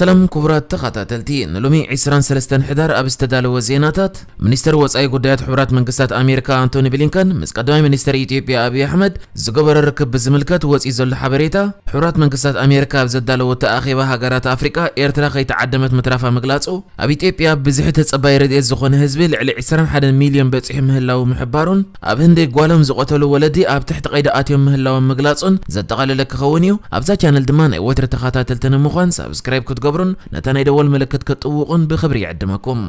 ሰላም ክቡራት ተኸታተልቲ፣ ንሎሚ ዕስራን ሰለስተን ሕዳር ኣብ ዝተዳለወ ዜናታት፣ ሚኒስተር ወጻኢ ጉዳያት ሕቡራት መንግስታት ኣሜሪካ ኣንቶኒ ብሊንከን ምስ ቀዳማይ ሚኒስተር ኢትዮጵያ ኣብይ ኣሕመድ ዝገበሮ ርክብ ብዝምልከት ወጺኡ ዘሎ ሓበሬታ፣ ሕቡራት መንግስታት ኣሜሪካ ኣብ ዘዳለወቶ ኣኼባ ሃገራት ኣፍሪቃ ኤርትራ ከይተዓደመት ምትራፋ ምግላጹ፣ ኣብ ኢትዮጵያ ብዝሒ ተጸባይ ረድኤት ዝኾነ ህዝቢ ልዕሊ ዕስራን ሓደን ሚልዮን በጺሑ ምህላዉ ምሕባሩን፣ ኣብ ህንዲ ጓሎም ዝቐተሉ ወለዲ ኣብ ትሕቲ ቀይዲ ኣትዮም ምህላዎም ምግላጹን ዘጠቓለለ ክኸውን እዩ። ኣብዛ ቻነል ድማ ናይ ወትሪ ተኸታተልቲ ንምዃን ሳብስክራይብ ክትገብሩን ነታ ናይ ደወል ምልክት ክትጥውቑን ብኽብሪ ይዕድመኩም።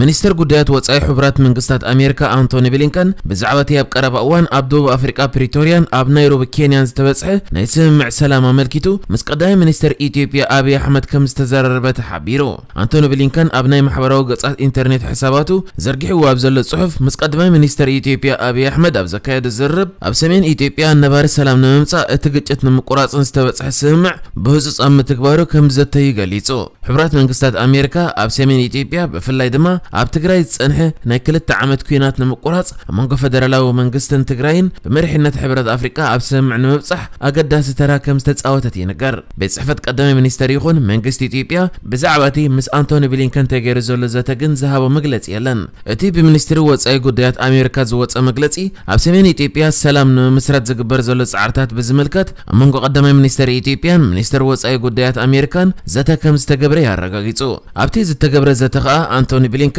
ሚኒስተር ጉዳያት ወጻኢ ሕቡራት መንግስታት ኣሜሪካ ኣንቶኒ ብሊንከን ብዛዕባ እቲ ኣብ ቀረባ እዋን ኣብ ደቡብ ኣፍሪቃ ፕሪቶርያን ኣብ ናይሮቢ ኬንያን ዝተበጽሐ ናይ ስምምዕ ሰላም ኣመልኪቱ ምስ ቀዳማይ ሚኒስተር ኢትዮጵያ ኣብይ ኣሕመድ ከም ዝተዘራረበ ተሓቢሩ። ኣንቶኒ ብሊንከን ኣብ ናይ ማሕበራዊ ገጻት ኢንተርኔት ሕሳባቱ ዘርጊሕዎ ኣብ ዘሎ ጽሑፍ፣ ምስ ቀዳማይ ሚኒስተር ኢትዮጵያ ኣብይ ኣሕመድ ኣብ ዘካየዶ ዝርርብ፣ ኣብ ሰሜን ኢትዮጵያ ነባሪ ሰላም ንምምጻእ እቲ ግጭት ንምቁራጽን ዝተበጽሐ ስምምዕ ብህጹጽ ኣብ ምትግባሩ ከም ዘተዩ ገሊጹ። ሕቡራት መንግስታት ኣሜሪካ ኣብ ሰሜን ኢትዮጵያ ብፍላይ ድማ ኣብ ትግራይ ዝጸንሐ ናይ ክልተ ዓመት ኲናት ንምቁራጽ ኣብ መንጎ ፈደራላዊ መንግስትን ትግራይን ብመሪሕነት ሕብረት ኣፍሪቃ ኣብ ስምምዕ ንምብጻሕ ኣገዳሲ ተራ ከም ዝተጻወተት ይንገር። ቤት ጽሕፈት ቀዳማይ ሚኒስተር ይኹን መንግስቲ ኢትዮጵያ ብዛዕባ እቲ ምስ ኣንቶኒ ብሊንከን ተገይሩ ዘሎ ዘተ ግን ዝሃቦ መግለጺ የለን። እቲ ብሚኒስትሪ ወጻኢ ጉዳያት ኣሜሪካ ዝወጸ መግለጺ፣ ኣብ ሰሜን ኢትዮጵያ ሰላም ንምምስራት ዝግበር ዘሎ ጻዕርታት ብዝምልከት ኣብ መንጎ ቀዳማይ ሚኒስተር ኢትዮጵያን ሚኒስተር ወጻኢ ጉዳያት ኣሜሪካን ዘተ ከም ዝተገብረ እዩ ኣረጋጊጹ። ኣብቲ ዝተገብረ ዘተ ከኣ ኣንቶኒ ብሊንከን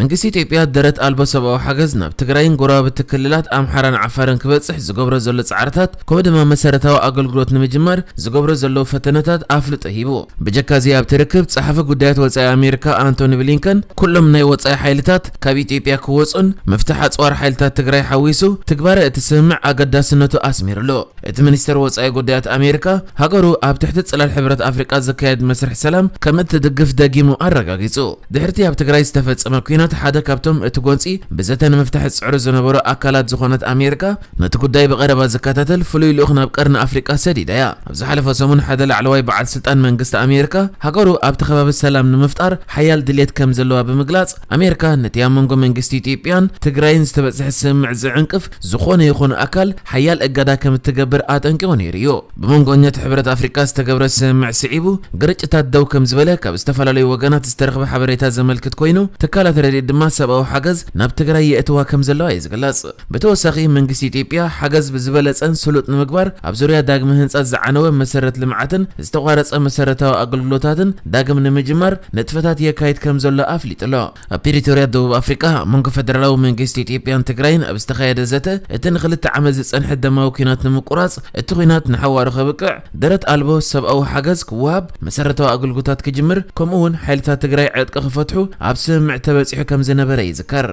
መንግስቲ ኢትዮጵያ ደረት ኣልቦ ሰብኣዊ ሓገዝ ናብ ትግራይን ጎረባብቲ ክልላት ኣምሓራን ዓፋርን ክበጽሕ ዝገብሮ ዘሎ ጻዕርታት ከምኡ ድማ መሰረታዊ ኣገልግሎት ንምጅማር ዝገብሮ ዘለዉ ፈተነታት ኣፍልጦ ሂቡ። ብጀካ እዚ ኣብቲ ርክብ ጸሓፊ ጉዳያት ወጻኢ ኣሜሪካ ኣንቶኒ ብሊንከን ኩሎም ናይ ወጻኢ ሓይልታት ካብ ኢትዮጵያ ክወጹን ምፍታሕ ኣጽዋር ሓይልታት ትግራይ ሓዊሱ ትግባረ እቲ ስምምዕ ኣገዳስነቱ ኣስሚሩሉ። እቲ ሚኒስተር ወጻኢ ጉዳያት ኣሜሪካ ሃገሩ ኣብ ትሕቲ ጽላል ሕብረት ኣፍሪቃ ዝካየድ መስርሕ ሰላም ከም እትድግፍ ደጊሙ ኣረጋጊጹ። ድሕርቲ ኣብ ትግራይ ዝተፈጸመ ኲናት ሓደ ካብቶም እቲ ጎንጺ ብዘተ ንምፍታሕ ዝጽዕሩ ዝነበሩ ኣካላት ዝኾነት ኣሜሪካ ነቲ ጉዳይ ብቐረባ ዝከታተል ፍሉይ ልኡኽ ናብ ቀርኒ ኣፍሪቃ ሰዲዳ እያ። ኣብ ዝሓለፈ ሰሙን ሓደ ላዕለዋይ በዓል ስልጣን መንግስቲ ኣሜሪካ ሃገሩ ኣብቲ ከባቢ ሰላም ንምፍጣር ሓያል ድሌት ከም ዘለዋ ብምግላጽ ኣሜሪካ ነቲ ኣብ መንጎ መንግስቲ ኢትዮጵያን ትግራይን ዝተበጽሐ ስምምዕ ዝዕንቅፍ ዝኾነ ይኹን ኣካል ሓያል እገዳ ከም እትገብር ኣጠንቂቑ ነይሩ እዩ። ብመንጎኛት ሕብረት ኣፍሪቃ ዝተገብረ ስምምዕ ስዒቡ ግርጭታት ደው ከም ዝበለ ካብ ዝተፈላለዩ ወገናት ዝተረኽበ ሓበሬታ ዘመልክት ኮይኑ ትካላት ረድኤት ድማ ሰብኣዊ ሓገዝ ናብ ትግራይ የእትዋ ከም ዘለዋ እዩ ዝግለጽ። ብተወሳኺ መንግስቲ ኢትዮጵያ ሓገዝ ብዝበለጸን ስሉጥ ንምግባር ኣብ ዙርያ ዳግመ ህንጻት ዝዓነወ መሰረት ልምዓትን ዝተቋረጸ መሰረታዊ ኣገልግሎታትን ዳግም ንምጅማር ንጥፈታት የካይድ ከም ዘሎ ኣፍሊጡ ኣሎ። ኣብ ፕሪቶርያ ደቡብ ኣፍሪቃ ኣብ መንጎ ፈደራላዊ መንግስቲ ኢትዮጵያን ትግራይን ኣብ ዝተኻየደ ዘተ እቲ ንክልተ ዓመት ዝጸንሐ ደማዊ ኲናት ንምቁራጽ እቲ ኲናት ንሓዋሩ ከብቅዕ ደረት ኣልቦ ሰብኣዊ ሓገዝ ክወሃብ መሰረታዊ ኣገልግሎታት ክጅምር ከምኡ እውን ሓይልታት ትግራይ ዕጥቂ ክፈትሑ ኣብ ስምምዕ ተበጺሑ ከም ዝነበረ ይዝከር።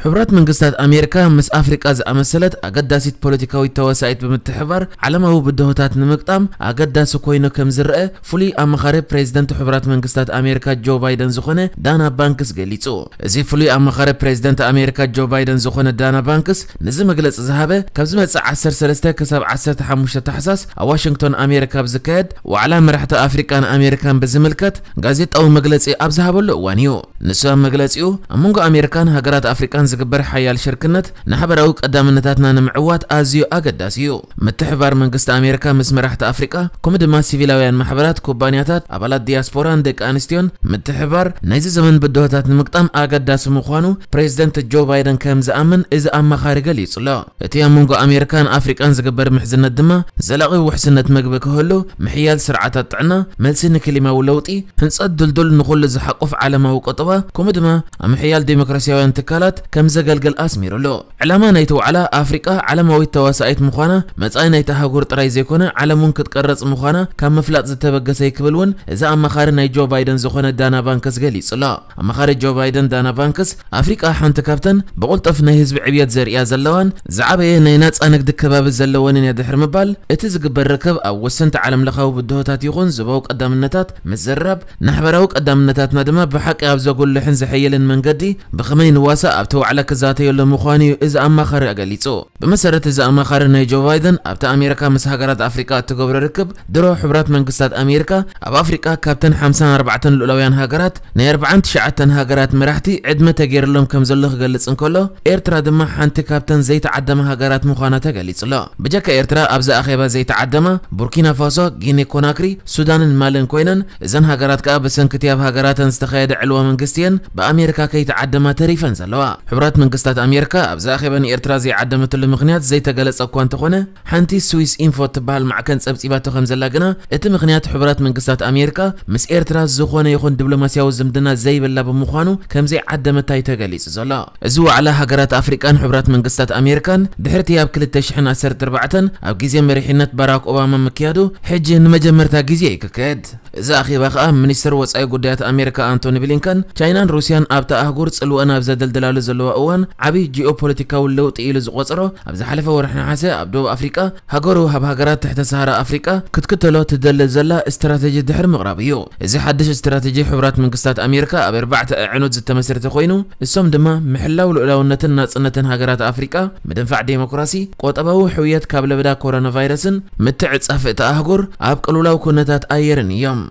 ሕቡራት መንግስታት ኣሜሪካ ምስ ኣፍሪቃ ዝኣመሰለት ኣገዳሲት ፖለቲካዊት ተዋሳኢት ብምትሕባር ዓለማዊ ብድሆታት ንምግጣም ኣገዳሲ ኮይኑ ከም ዝረአ ፍሉይ ኣማኻሪ ፕሬዚደንት ሕቡራት መንግስታት ኣሜሪካ ጆ ባይደን ዝኾነ ዳና ባንክስ ገሊጹ። እዚ ፍሉይ ኣማኻሪ ፕሬዚደንት ኣሜሪካ ጆ ባይደን ዝኾነ ዳና ባንክስ ነዚ መግለጺ ዝሃበ ካብ ዝመጽእ ዓሰርተ ሰለስተ ክሳብ ዓሰርተ ሓሙሽተ ታሕሳስ ኣብ ዋሽንግቶን ኣሜሪካ ኣብ ዝካየድ ዋዕላ መራሕቲ ኣፍሪቃን ኣሜሪካን ብዝምልከት ጋዜጣዊ መግለጺ ኣብ ዝሃበሉ እዋን እዩ። ንሱ ኣብ መግለጺኡ ኣብ መንጎ ኣሜሪካን ሃገራት ኣፍሪቃን ዝግበር ሓያል ሽርክነት ንሓበራዊ ቀዳምነታትና ንምዕዋት ኣዝዩ ኣገዳሲ እዩ። ምትሕባር መንግስቲ ኣሜሪካ ምስ መራሕቲ ኣፍሪቃ ከምኡ ድማ ሲቪላውያን ማሕበራት፣ ኩባንያታት፣ ኣባላት ዲያስፖራን ደቂ ኣንስትዮን ምትሕባር ናይዚ ዘመን ብድሆታት ንምግጣም ኣገዳሲ ምዃኑ ፕሬዚደንት ጆ ባይደን ከም ዝኣምን እዚ ኣማኻሪ ገሊጹ ኣሎ። እቲ ኣብ መንጎ ኣሜሪካን ኣፍሪቃን ዝግበር ምሕዝነት ድማ ዘላቒ ውሕስነት መግቢ ክህሉ፣ ምሕያል ስርዓታት ጥዕና፣ መልሲ ንክሊማዊ ለውጢ፣ ህንጸት ድልዱል ንኹሉ ዝሓቁፍ ዓለማዊ ቁጠባ፣ ከምኡ ድማ ኣብ ምሕያል ዴሞክራሲያውያን ትካላት ከም ዘገልግል ኣስሚሩሉ። ዕላማ ናይቲ ዋዕላ ኣፍሪቃ ዓለማዊት ተዋሳኢት ምዃና፣ መጻኢ ናይቲ ኣህጉር ጥራይ ዘይኮነ ዓለም እውን ክትቀረጽ ምዃና ካብ ምፍላጥ ዝተበገሰ እዩ ክብል እውን እዚ ኣማኻሪ ናይ ጆ ባይደን ዝኾነ ዳና ባንክስ ገሊጹ ኣሎ። ኣማኻሪ ጆ ባይደን ዳና ባንክስ ኣፍሪቃ ሓንቲ ካብተን ብቕልጡፍ ናይ ህዝቢ ዕብየት ዘርእያ ዘለዋን ዝዓበየ ናይ ናጻ ንግዲ ከባቢ ዘለወንን እያ ድሕሪ ምባል እቲ ዝግበር ርክብ ኣብ ወሰንቲ ዓለም ለኻዊ ብድሆታት ይኹን ዞባዊ ቀዳምነታት ምዝርራብ ንሓበራዊ ቀዳምነታትና ድማ ብሓቂ ኣብ ዘጉልሕን ዘሐይልን መንገዲ ብኸመይ ንዋሳእ ኣብቲ ዝለዓለ ክዛተየሉ ምዃኑ እዩ እዚ ኣማኻሪ ኣገሊጹ። ብመሰረት እዚ ኣማኻሪ ናይ ጆ ባይደን፣ ኣብቲ ኣሜሪካ ምስ ሃገራት ኣፍሪቃ እትገብሮ ርክብ፣ ድሮ ሕቡራት መንግስታት ኣሜሪካ ኣብ ኣፍሪቃ ካብተን ሓምሳን ኣርባዕተን ልኡላውያን ሃገራት ናይ ኣርባዓን ትሽዓተን ሃገራት መራሕቲ ዕድመ ተገይርሎም ከም ዘሎ ክገልጽ እንከሎ፣ ኤርትራ ድማ ሓንቲ ካብተን ዘይተዓደማ ሃገራት ምዃና ተገሊጹ ኣሎ። ብጀካ ኤርትራ ኣብዚ ኣኼባ ዘይተዓደማ ቡርኪና ፋሶ፣ ጊኒ ኮናክሪ፣ ሱዳንን ማልን ኮይነን፣ እዘን ሃገራት ከኣ ብሰንኪ እቲ ኣብ ሃገራተን ዝተኻየደ ዕልዋ መንግስቲ እየን ብኣሜሪካ ከይተዓደማ ተሪፈን ዘለዋ። ሕቡራት መንግስታት ኣሜሪካ ኣብዚ ኣኼባ ንኤርትራ ዘይዓደመትሉ ምኽንያት ዘይተገለጸ እኳ እንተኾነ፣ ሓንቲ ስዊስ ኢንፎ እትበሃል ማዕከን ጸብጺባቶ ከም ዘላ ግና፣ እቲ ምኽንያት ሕቡራት መንግስታት ኣሜሪካ ምስ ኤርትራ ዝኾነ ይኹን ዲፕሎማስያዊ ዝምድና ዘይብላ ብምዃኑ ከም ዘይዓደመታ እዩ ተገሊጹ ዘሎ። እዚ ዋዕላ ሃገራት ኣፍሪቃን ሕቡራት መንግስታት ኣሜሪካን ድሕርቲ ኣብ ክልተ ሽሕን ዓሰርተ ኣርባዕተን ኣብ ግዜ መሪሕነት ባራክ ኦባማ ምክያዱ ሕጂ ንመጀመርታ ግዜ እዩ ክካየድ። እዚ ኣኼባ ከኣ ሚኒስትር ወጻኢ ጉዳያት ኣሜሪካ ኣንቶኒ ብሊንከን፣ ቻይናን ሩስያን ኣብታ ኣህጉር ጽልወን ኣብ ዘደልድላሉ ዘለዋ እዋን ዓቢ ጂኦፖለቲካዊ ለውጢ ኢሉ ዝቖጸሮ ኣብ ዝሓለፈ ወርሒ ነሓሰ ኣብ ደቡብ ኣፍሪቃ ሃገሩ ኣብ ሃገራት ትሕተ ሰሃራ ኣፍሪቃ ክትክተሎ ትደሊ ዘላ ስትራተጂ ድሕሪ ምቕራቡ እዩ። እዚ ሓድሽ ስትራተጂ ሕቡራት መንግስታት ኣሜሪካ ኣብ ኣርባዕተ ኣዕኑድ ዝተመስረተ ኮይኑ፣ እሶም ድማ ምሕላው ልኡላውነትን ናጽነትን ሃገራት ኣፍሪቃ፣ ምድንፋዕ ዴሞክራሲ፣ ቆጠባዊ ሕውየት ካብ ለበዳ ኮሮና ቫይረስን ምትዕጻፍ እቲ ኣህጉር ኣብ ቅልውላው ኩነታት ኣየርን እዮም።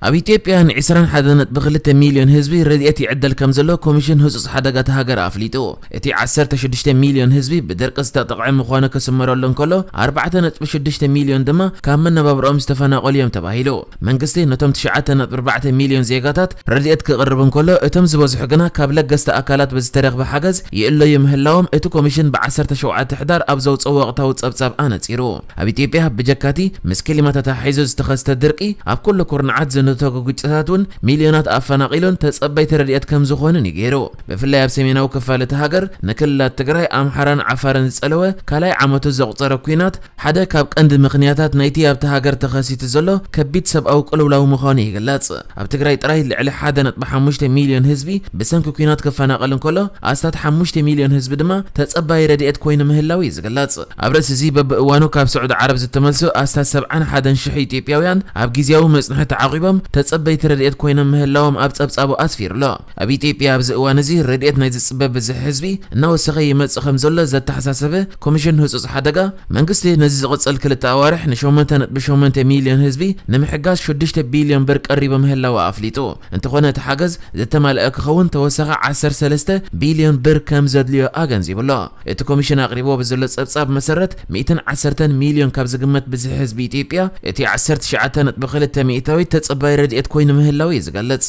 ኣብ ኢትዮጵያ ን21.2 ሚልዮን ህዝቢ ረድኤት ይዕደል ከም ዘሎ ኮሚሽን ህጹጽ ሓደጋታት ሃገር ኣፍሊጡ። እቲ 16 ሚልዮን ህዝቢ ብደርቂ ዝተጠቕዐ ምዃኑ ክስመረሉ እንከሎ፣ 4.6 ሚልዮን ድማ ካብ መነባብሮኦም ዝተፈናቐሉ እዮም ተባሂሉ። መንግስቲ ነቶም 9.4 ሚልዮን ዜጋታት ረድኤት ክቕርብ እንከሎ፣ እቶም ዝበዝሑ ግና ካብ ለገስቲ ኣካላት ብዝተረኽበ ሓገዝ ይእለዩ ምህላዎም እቲ ኮሚሽን ብ17 ሕዳር ኣብ ዘውፅኦ ወቕታዊ ጸብጻብ ኣነጺሩ። ኣብ ኢትዮጵያ ብጀካቲ ምስ ክሊማ ተተሓሒዙ ዝተኸስተ ድርቂ፣ ኣብ ኩሉ ኩርናዓት ዝንተጉ ግጭታት እውን ሚልዮናት ኣፈናቒሉን ተጸበይቲ ረድኤት ከም ዝኾኑን እዩ ገይሩ። ብፍላይ ኣብ ሰሜናዊ ክፋል እቲ ሃገር ንክልላት ትግራይ፣ ኣምሓራን ዓፋርን ዝጸለወ ካልኣይ ዓመቱ ዘቑጸረ ኲናት ሓደ ካብ ቀንዲ ምኽንያታት ናይቲ ኣብቲ ሃገር ተኸሲቱ ዘሎ ከቢድ ሰብኣዊ ቅልውላው ምዃኑ ይግለጽ። ኣብ ትግራይ ጥራይ ልዕሊ 1.5 ሚልዮን ህዝቢ ብሰንኪ ኲናት ክፈናቐል እንከሎ፣ ኣስታት 5 ሚልዮን ህዝቢ ድማ ተጸባይ ረድኤት ኮይኑ ምህላው እዩ ዝግለጽ። ኣብ ርእሲ እዚ በብእዋኑ ካብ ስዑዲ ዓረብ ዝተመልሱ ኣስታት 71 ሽሕ ኢትዮጵያውያን ኣብ ግዜያዊ መጽንሒ ተዓቒቦም ተጸበይቲ ረድኤት ኮይኖም ምህላዎም ኣብ ጸብጻቡ ኣስፊሩ ኣሎ። ኣብ ኢትዮጵያ ኣብዚ እዋን እዚ ረድኤት ናይ ዝጽበ ብዝሒ ህዝቢ እናወሰኸ ይመጽእ ከም ዘሎ ዘተሓሳሰበ ኮሚሽን ህጹጽ ሓደጋ፣ መንግስቲ ነዚ ዝቕጽል ክልተ ኣዋርሕ ን8.8 ሚልዮን ህዝቢ ንምሕጋዝ 6 ቢልዮን ብር ቀሪቡ ምህላው ኣፍሊጡ። እንተኾነ እቲ ሓገዝ ዝተማልአ ክኸውን ተወሳኺ 13 ቢልዮን ብር ከም ዘድልዮ ኣገንዚቡ ኣሎ። እቲ ኮሚሽን ኣቕሪብዎ ብዘሎ ጸብጻብ መሰረት፣ 110 ሚልዮን ካብ ዝግመት ብዝሒ ህዝቢ ኢትዮጵያ፣ እቲ 19.2% ተጸባይ ረድኤት ኮይኑ ምህላው እዩ ዝገልጽ።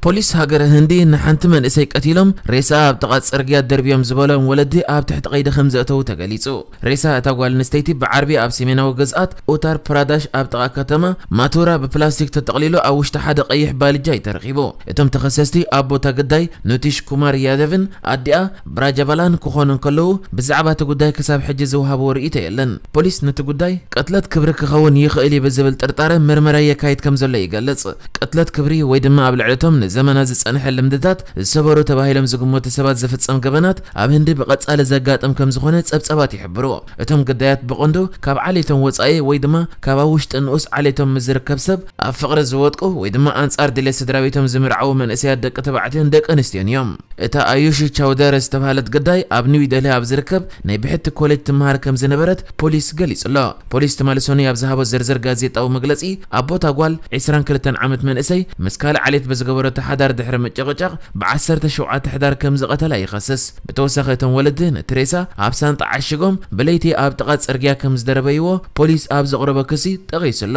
ፖሊስ ሃገረ ህንዲ ንሓንቲ መንእሰይ ቀቲሎም ሬሳኣ ኣብ ጥቓ ጽርግያ ደርብዮም ዝበሎም ወለዲ ኣብ ትሕቲ ቀይዲ ከም ዘእተዉ ተገሊጹ። ሬሳ እታ ጓል ኣንስተይቲ ብዓርቢ ኣብ ሰሜናዊ ግዝኣት ኡታር ፕራዳሽ ኣብ ጥቓ ከተማ ማቱራ ብፕላስቲክ ተጠቕሊሉ ኣብ ውሽጢ ሓደ ቀይሕ ባልጃ እዩ ተረኺቡ። እቶም ተኸሰስቲ ኣቦ እታ ግዳይ ኑቲሽ ኩማር ያደቭን ኣዲኣ ብራጃባላን ክኾኑ እንከለዉ፣ ብዛዕባ እቲ ጉዳይ ክሳብ ሕጂ ዝወሃብዎ ርእይቶ የለን። ፖሊስ ነቲ ጉዳይ ቅትለት ክብሪ ክኸውን ይኽእል እዩ ብዝብል ጥርጣረ ምርመራ የካይድ ከም ዘሎ ይገልጽ። ቅትለት ክብሪ ወይ ድማ ኣብ ልዕሊ እቶም ንዘመናት ዝጸንሐ ልምድታት ዝሰበሩ ተባሂሎም ዝግመቱ ሰባት ዝፍጸም ገበናት ኣብ ህንዲ ብቐጻሊ ዘጋጥም ከም ዝኾነ ጸብጻባት ይሕብሩ። እቶም ግዳያት ብቐንዱ ካብ ዓሌቶም ወጻኢ ወይ ድማ ካብ ኣብ ውሽጢ ንኡስ ዓሌቶም ምስ ዝርከብ ሰብ ኣብ ፍቕሪ ዝወድቁ ወይ ድማ ኣንጻር ድሌት ስድራ ቤቶም ዝምርዓዉ መንእሰያት ደቂ ተባዕትዮን ደቂ ኣንስትዮን እዮም። እታ ኣዩሺ ቻውደረ ዝተባህለት ግዳይ ኣብ ኒው ደልሂ ኣብ ዝርከብ ናይ ብሕቲ ኮሌጅ ትመሃር ከም ዝነበረት ፖሊስ ገሊጹ ኣሎ። ፖሊስ ትማሊ ሰኑይ ኣብ ዝሃቦ ዝርዝር ጋዜጣዊ መግለጺ፣ ኣቦ እታ ጓል 22 ዓመት መንእሰይ ምስ ካልእ ዓሌት ብዝገበረቶ ሓዳር ድሕሪ ምጭቕጫቕ ብ17 ሕዳር ከም ዝቐተላ ይኸስስ። ብተወሳኺ እቶም ወለዲ ነቲ ሬሳ ኣብ ሳንጣ ዓሺጎም ብለይቲ ኣብ ጥቓ ጽርግያ ከም ዝደረበይዎ ፖሊስ ኣብ ዘቕረቦ ክሲ ጠቒሱ ኣሎ።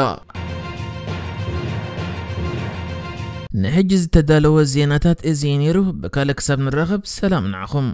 ንሕጂ ዝተዳለወ ዜናታት እዚ እዩ ነይሩ። ብካልእ ክሳብ ንራኸብ ሰላም ንዓኹም።